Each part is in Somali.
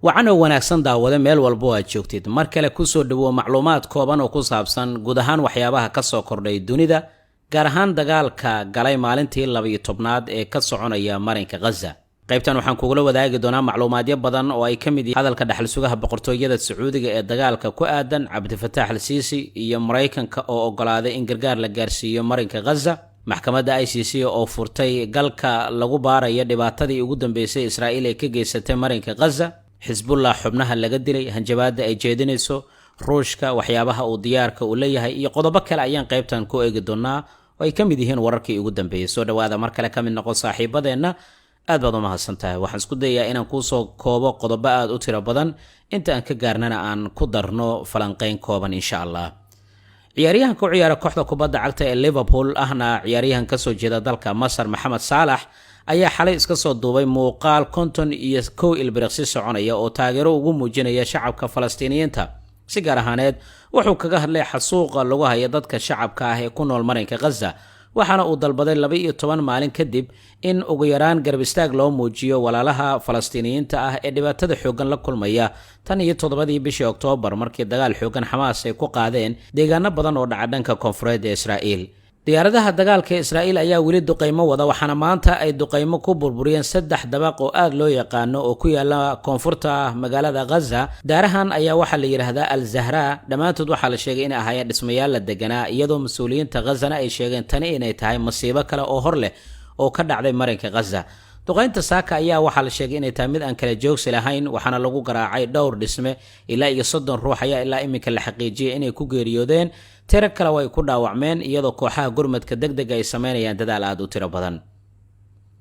Wacan oo wanaagsan, daawade, meel walbo aad joogtid. Mar kale kusoo dhawow macluumaad kooban oo ku saabsan guud ahaan waxyaabaha ka soo kordhay dunida, gaar ahaan dagaalka galay maalintii 12aad ee ka soconaya marinka Khaza. Qaybtan waxaan kugula wadaagi doonaa macluumaadyo badan oo ay ka mid yihiin hadalka dhaxal sugaha boqortooyada Sacuudiga ee dagaalka ku aadan, Cabdifataax Al Siisi iyo Maraykanka oo ogolaaday in gargaar la gaarsiiyo marinka Khaza, maxkamadda ICC oo furtay galka lagu baarayo dhibaatadii ugu dambeysay Israa'iil ay ka geysatay marinka Khaza, Xisbullah xubnaha laga dilay, hanjabaadda ay jeedinayso, Ruushka waxyaabaha uu diyaarka uu leeyahay iyo qodobo kale ayaan qaybtan ku eegi doonaa oo ay ka mid yihiin wararkii ugu dambeeyey. Soo dhawaada mar kale, ka mid noqon saaxiibadeenna. Aad baad u mahadsan tahay. Waxaan isku dayayaa inaan kuusoo koobo qodobo aada u tiro badan, inta aan ka gaarnana aan ku darno falanqeyn kooban, insha Allah. Ciyaaryahanka u ciyaara kooxda kubadda cagta ee Liverpool, ahna ciyaaryahan kasoo jeeda dalka Masar, Maxamed Saalax, ayaa xalay iska soo duubay muuqaal 51 ilbiriqsi soconaya oo taageero ugu muujinaya shacabka Falastiiniyiinta. Si gaar ahaaneed wuxuu kaga hadlay xasuuqa lagu haya dadka shacabka ah ee ku nool marinka Khaza, waxaana uu dalbaday 12 maalin kadib in ugu yaraan garab istaag loo muujiyo walaalaha Falastiiniyiinta ah ee dhibaatada xooggan la kulmaya tan iyo 7dii bishii Oktoobar, markii dagaal xooggan Xamaas ay ku qaadeen deegaano badan oo dhaca dhanka koonfureed ee Israa'iil. Diyaaradaha dagaalka ee Israa'iil ayaa weli duqaymo wada, waxaana maanta ay duqaymo ku burburiyeen saddex dabaq oo aada loo yaqaano oo ku yaala koonfurta magaalada Khaza. Daarahan ayaa waxaa la yidhaahdaa Al Zahraa. Dhammaantood waxaa la sheegay inay ahaayeen dhismayaal la deganaa, iyadoo mas-uuliyiinta Khazana ay sheegeen tani inay tahay masiibo kale oo hor leh oo ka dhacday marinka Khaza. Duqaynta saaka ayaa waxaa la sheegay inay tahay mid aan kala joogsi lahayn, waxaana lagu garaacay dhowr dhisme. Ilaa iyo 30 ruux ayaa ilaa iminka la xaqiijiyay inay ku geeriyoodeen, tiro kale way ku dhaawacmeen, iyadoo kooxaha gurmadka deg dega ay sameynayaan dadaal aada u tiro badan.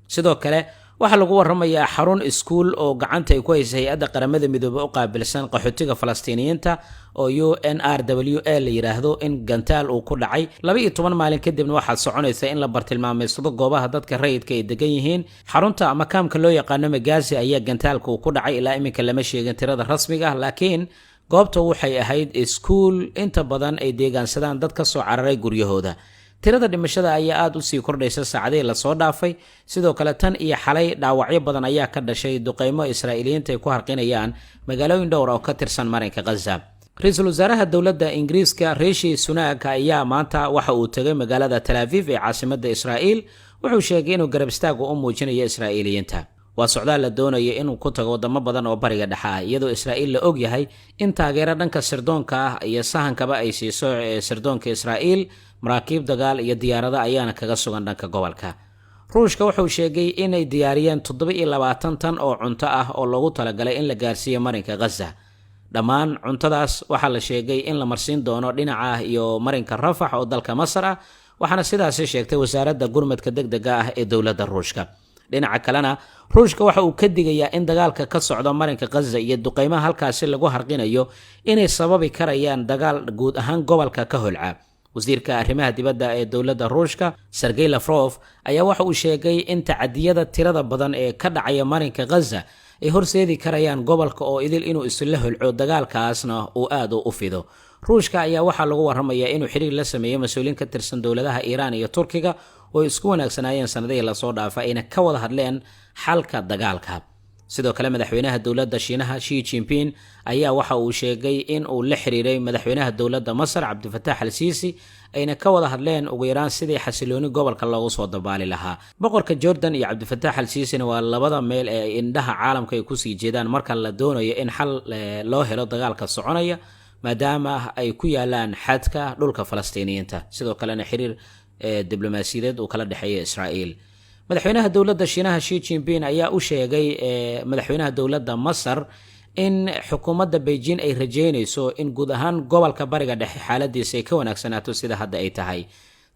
Sidoo kale waxaa lagu waramayaa xarun iskuul oo gacanta ay ku haysa hay-adda Qaramada Midoobey u qaabilsan qaxootiga Falastiiniyiinta oo UNRWA la yidhaahdo in gantaal uu ku dhacay. 12 maalin kadibna waxaa soconaysa in la bartilmaameysado goobaha dadka rayidka ay degan yihiin. Xarunta ama kaamka loo yaqaano Magazi ayaa gantaalka uu ku dhacay. Ilaa iminka lama sheegin tirada rasmiga ah, laakiin goobta waxay ahayd iskuul inta badan ay deegaansadaan dad ka soo cararay guryahooda. Tirada dhimashada ayaa aada usii kordhaysa saacadihii lasoo dhaafay. Sidoo kale tan iyo xalay dhaawacyo badan ayaa ka dhashay duqeymo Israa'iiliyiinta ay ku harqinayaan magaalooyin dhowr oo ka tirsan marinka Khaza. Ra-iisul wasaaraha dowladda Ingiriiska Rishi Sunak ayaa maanta waxa uu tegay magaalada Tel Aviv ee caasimadda Israa'iil. Wuxuu sheegay inuu garab istaagu u muujinayo Israa'iiliyiinta. Waa socdaal la doonayo inuu ku tago wadamo badan oo Bariga Dhexe ah, iyadoo Israa'iil la og yahay in taageero dhanka sirdoonka ah iyo sahankaba ay siiso sirdoonka Israa'iil. Maraakiib dagaal iyo diyaarado ayaana kaga sugan dhanka gobolka. Ruushka wuxuu sheegay inay diyaariyeen 27 tan oo cunto ah oo loogu talagalay in la gaarsiiyo marinka Khaza. Dhammaan cuntadaas waxaa la sheegay in la marsiin doono dhinaca iyo marinka Rafax oo dalka Masar ah, waxaana sidaasi sheegtay wasaaradda gurmadka deg dega ah ee dowladda Ruushka. Dhinaca kalena Ruushka waxa uu ka digayaa in dagaalka ka socda marinka Khaza iyo duqeymaha halkaasi lagu harqinayo inay sababi karayaan dagaal guud ahaan gobolka ka holca. Wasiirka arrimaha dibadda ee dowladda Ruushka Sergey Lavrov ayaa waxa uu sheegay in tacadiyada tirada badan ee ka dhacaya marinka Khaza ay horseedi karayaan gobolka oo idil inuu isla holco, dagaalkaasna uu aada u fido. Ruushka ayaa waxaa lagu waramayaa inuu xiriir la sameeyey mas-uuliyiin ka tirsan dowladaha Iiraan iyo Turkiga oo ay isku wanaagsanaayeen sanadihii lasoo dhaafa, ayna ka wada hadleen xalka dagaalka. Sidoo kale madaxweynaha dowladda Shiinaha Xi Jinping ayaa waxa uu sheegay in uu la xiriiray madaxweynaha dowladda Masar Cabdifataax Al Siisi, ayna ka wada hadleen ugu yaraan sidii xasilooni gobolka loogu soo dabaali lahaa. Boqorka Jordan iyo Cabdifataax Al Siisina waa labada meel ee indhaha caalamka ay kusii jeedaan marka la doonayo in xal loo helo dagaalka soconaya, maadaama ay ku yaalaan xadka dhulka Falastiiniyiinta, sidoo kalena xiriir diblomaasiyadeed uu kala dhexeeya Israa'iil. Madaxweynaha dowladda Shiinaha Xi Jinping ayaa u sheegay madaxweynaha dowladda Masar in xukuumadda Beijing ay rajeynayso in guud ahaan gobolka Bariga Dhexe xaaladiisa ay ka wanaagsanaato sida hadda ay tahay.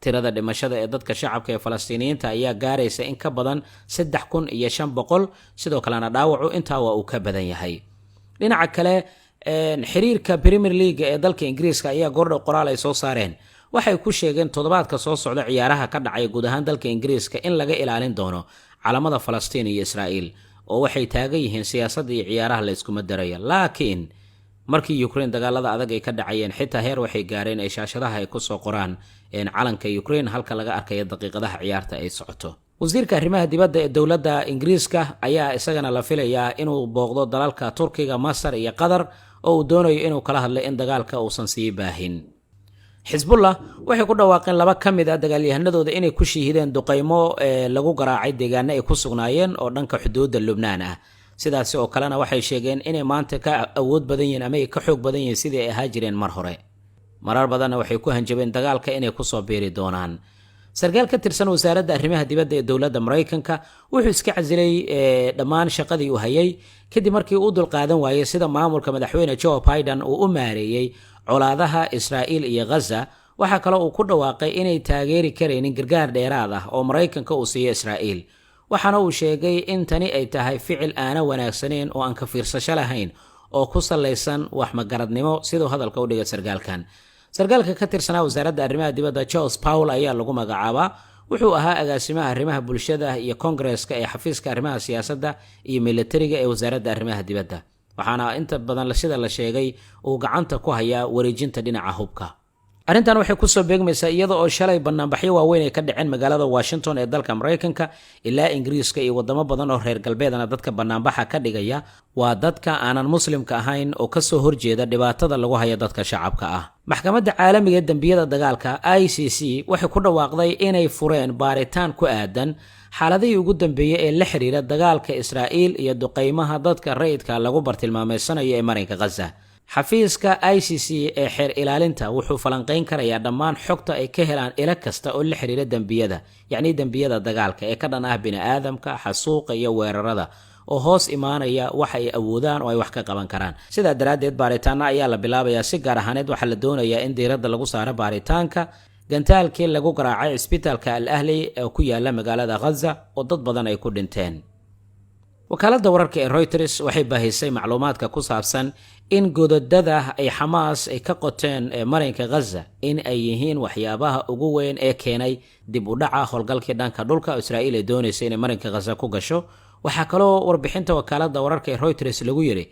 Tirada dhimashada ee dadka shacabka ee Falastiiniyiinta ayaa gaaraysa in ka badan 3500, sidoo kalena dhaawacu intaa waa uu ka badan yahay. Dhinaca kale, xiriirka Premier League ee dalka Ingiriiska ayaa goordhow qoraal ay soo saareen waxay ku sheegeen toddobaadka soo socda ciyaaraha ka dhacaya guud ahaan dalka Ingiriiska in laga ilaalin doono calamada Falastiin iyo Israa'iil, oo waxay taagan yihiin siyaasadda iyo ciyaaraha la iskuma daraya. Laakiin markii Ukraine dagaalada adag ay ka dhacayeen, xitaa heer waxay gaareen ay shaashadaha ay kusoo qoraan calanka Ukraine halka laga arkayo daqiiqadaha ciyaarta ay socoto. Wasiirka arrimaha dibadda ee dowladda Ingiriiska ayaa isagana la filayaa inuu booqdo dalalka Turkiga, Masar iyo Qatar, oo uu doonayo inuu kala hadlay in dagaalka uusan sii baahin. Xisbullah waxay ku dhawaaqeen laba ka mid ah dagaalyahanadooda inay ku shiihideen duqaymo lagu garaacay deegaano ay ku sugnaayeen oo dhanka xuduudda Lubnaan ah. Sidaasi oo kalena waxay sheegeen inay maanta ka awood badan yihiin ama ay ka xoog badan yihiin sidii ay ahaa jireen mar hore. Marar badanna waxay ku hanjabeen dagaalka inay kusoo biiri doonaan. Sarkaal ka tirsan Wasaaradda Arrimaha Dibadda ee dowladda Maraykanka wuxuu iska casilay dhammaan shaqadii uu hayay, kadib markii uu dulqaadan waayey sida maamulka Madaxweyne Joe Biden uu u maareeyey colaadaha Israa'iil iyo Ghaza. Waxaa kaloo uu ku dhawaaqay inay taageeri karaynin gargaar dheeraad ah oo Maraykanka uu siiyo Israa'iil, waxaana uu sheegay in tani ay tahay ficil aana wanaagsaneyn oo aan ka fiirsasho lahayn oo ku salaysan wax magaradnimo, siduu hadalka u dhigay sarkaalkan. Sarkaalka ka tirsanaa Wasaaradda Arrimaha Dibadda, Charles Powell ayaa lagu magacaabaa. Wuxuu ahaa agaasimaha arrimaha bulshada iyo kongareska ee xafiiska arrimaha siyaasadda iyo militariga ee Wasaaradda Arrimaha Dibadda, waxaana inta badan, sida la sheegay, uu gacanta ku hayaa wareejinta dhinaca hubka. Arrintan waxay kusoo beegmaysaa iyada oo shalay banaanbaxyo waaweyn ay ka dhaceen magaalada Washington ee dalka Maraykanka ilaa Ingiriiska iyo wadamo badan oo reer galbeedana. Dadka banaanbaxa ka dhigaya waa dadka aanan Muslimka ahayn oo kasoo horjeeda dhibaatada lagu hayo dadka shacabka ah. Maxkamadda Caalamiga ee Dembiyada Dagaalka, ICC, waxay ku dhawaaqday inay fureen baaritaan ku aadan xaaladihii ugu dambeeyey ee la xiriira dagaalka Israa'iil iyo duqaymaha dadka rayidka lagu bartilmaameysanayo ee marinka Ghaza. Xafiiska ICC ee xeer ilaalinta wuxuu falanqayn karayaa dhammaan xogta ay ka helaan ilo kasta oo la xiriira dembiyada, yacni dembiyada dagaalka ee ka dhan ah bini'aadamka, xasuuqa iyo weerarada oo hoos imaanaya waxa ay awoodaan oo ay wax ka qaban karaan. Sidaa daraaddeed, baaritaano ayaa la bilaabayaa. Si gaar ahaaneed, waxaa la doonayaa in diiradda lagu saaro baaritaanka gantaalkii lagu garaacay cisbitaalka Al Ahli ee ku yaala magaalada Ghaza oo dad badan ay ku dhinteen. Wakaaladda wararka ee Reuters waxay baahisay macluumaadka ku saabsan in godadada ay Xamaas ay ka qoteen ee marinka Ghaza in ay yihiin waxyaabaha ugu weyn ee keenay dib u dhaca howlgalkii dhanka dhulka Israa'iil ay doonaysa inay marinka Ghaza ku gasho. Waxaa kaloo warbixinta wakaaladda wararka ee Reuters lagu yidhi,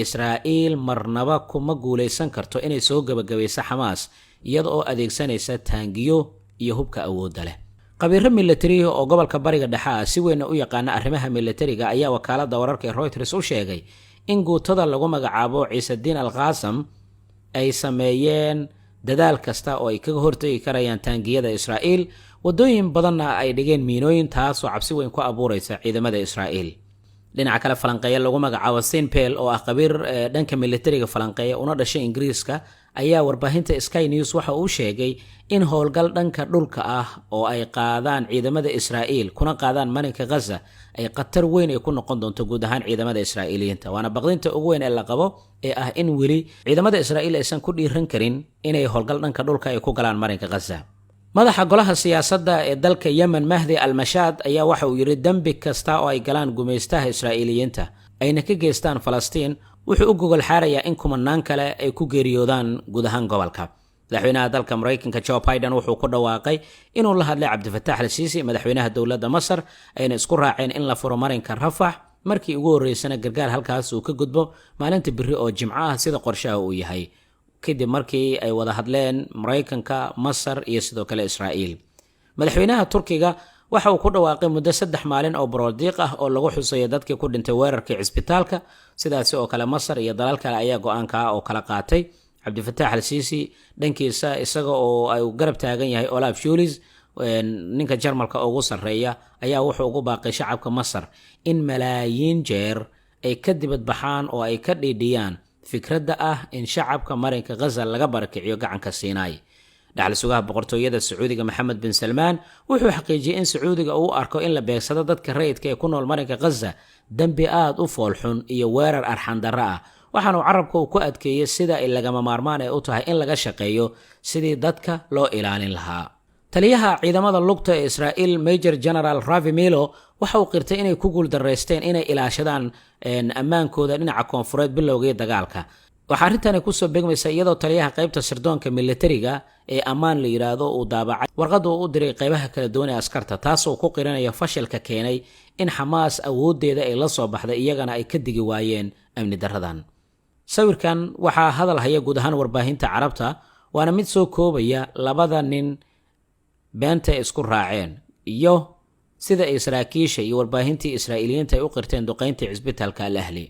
Israa'iil marnaba kuma guulaysan karto inay soo gebagabayso Xamaas iyada oo adeegsanaysa taangiyo iyo hubka awoodda leh. Khabiiro militari oo gobolka Bariga Dhexe ah, si weynna u yaqaana arrimaha militariga, ayaa wakaaladda wararka ee Reuters u sheegay in guutada lagu magacaabo Ciisediin Al Qaasam ay sameeyeen dadaal kasta oo ay kaga hortegi karayaan taangiyada Israa'iil, waddooyin badanna ay dhigeen miinooyin, taasoo cabsi weyn ku abuuraysa ciidamada Israa'iil. Dhinaca kale, falanqeeya lagu magacaabo Sinpel, oo ah khabiir dhanka militariga falanqeeya una dhashay Ingiriiska, ayaa warbaahinta Sky News waxa uu sheegay in howlgal dhanka dhulka ah oo ay qaadaan ciidamada Israa'iil kuna qaadaan marinka Ghaza ay khatar weyn ay ku noqon doonto guud ahaan ciidamada Israa'iiliyiinta. Waana baqdinta ugu weyn ee la qabo ee ah in weli ciidamada Israa'iil aysan ku dhiiran karin inay howlgal dhanka dhulka ay ku galaan marinka Ghaza. Madaxa golaha siyaasadda ee dalka Yemen, Mahdi Al-Mashaad, ayaa waxa uu yidhi dembi kasta oo ay galaan gumaystaha Israa'iiliyiinta ayna ka geystaan Falastiin wuxuu u gogol xaarayaa in kumanaan kale ay ku geeriyoodaan guud ahaan gobolka. Madaxweynaha dalka Maraykanka Joe Biden wuxuu ku dhawaaqay inuu la hadlay Cabdifataax Al Siisi, madaxweynaha dowladda Masar, ayna isku raaceen in la furo marinka Rafax markii ugu horreysana gargaar halkaas uu ka gudbo maalinta biri oo Jimco ah, sida qorshaha uu yahay, kadib markii ay wada hadleen Maraykanka, Masar iyo sidoo kale Israa'iil. Madaxweynaha Turkiga waxa uu ku dhawaaqay muddo 3 maalin oo baroordiiq ah oo lagu xusayo dadkii ku dhintay weerarkii cisbitaalka. Sidaasi oo kale, Masar iyo dalal kale ayaa go-aanka oo kala qaatay. Cabdifataax Al Siisi dhankiisa, isaga oo ay garab taagan yahay Olaf Scholz, ninka Jarmalka ugu sarreeya, ayaa wuxuu ugu baaqay shacabka Masar in malaayiin jeer ay ka dibadbaxaan oo ay ka dhiidhiyaan fikradda ah in shacabka marinka Ghaza laga barakiciyo gacanka Siinaay. Dhaxal sugaha boqortooyada Sacuudiga, Maxamed bin Salmaan, wuxuu xaqiijiyey in Sacuudiga uu arko in la beegsado dadka rayidka ee ku nool marinka Ghaza dembi aad u foolxun iyo weerar arxandarro ah, waxaanuu carabka uu ku adkeeyey sida ay lagama maarmaan ee u tahay in laga shaqeeyo sidii dadka loo ilaalin lahaa. Taliyaha ciidamada lugta ee Israa'iil, Major General Ravi Milo, waxa uu qirtay inay ku guuldareysteen inay ilaashadaan ammaankooda dhinaca koonfureed bilowgii dagaalka. Waxaa arrintani kusoo beegmaysa iyadoo taliyaha qaybta sirdoonka militariga ee ammaan la yidhaahdo uu daabacay warqadda uu u diray qaybaha kala duwan ee askarta, taasoo ku qiranaya fashilka keenay in Xamaas awooddeeda ay la soo baxday, iyagana ay ka digi waayeen amni daradan. Sawirkan waxaa hadal haya guud ahaan warbaahinta Carabta, waana mid soo koobaya labada nin beenta ay isku raaceen iyo Sida ay saraakiisha iyo warbaahintii Israa'iiliyiinta ay u qirteen duqeyntii cisbitaalka Al Ahli.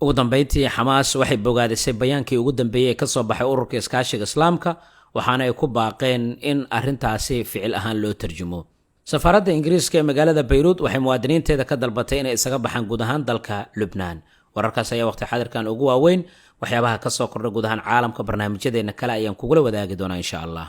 Ugu dambeyntii, Xamaas waxay bogaadisay bayaankii ugu dambeeyey ee kasoo baxay Ururka Iskaashiga Islaamka, waxaana ay ku baaqeen in arrintaasi ficil ahaan loo tarjumo. Safaaradda Ingiriiska ee magaalada Bayruud waxay muwaadiniinteeda ka dalbatay inay isaga baxaan guud ahaan dalka Lubnaan. Wararkaas ayaa waqti xadirkan ugu waaweyn waxyaabaha kasoo kordha guud ahaan caalamka. Barnaamijyadeena kale ayaan kugula wadaagi doonaa, insha Allah.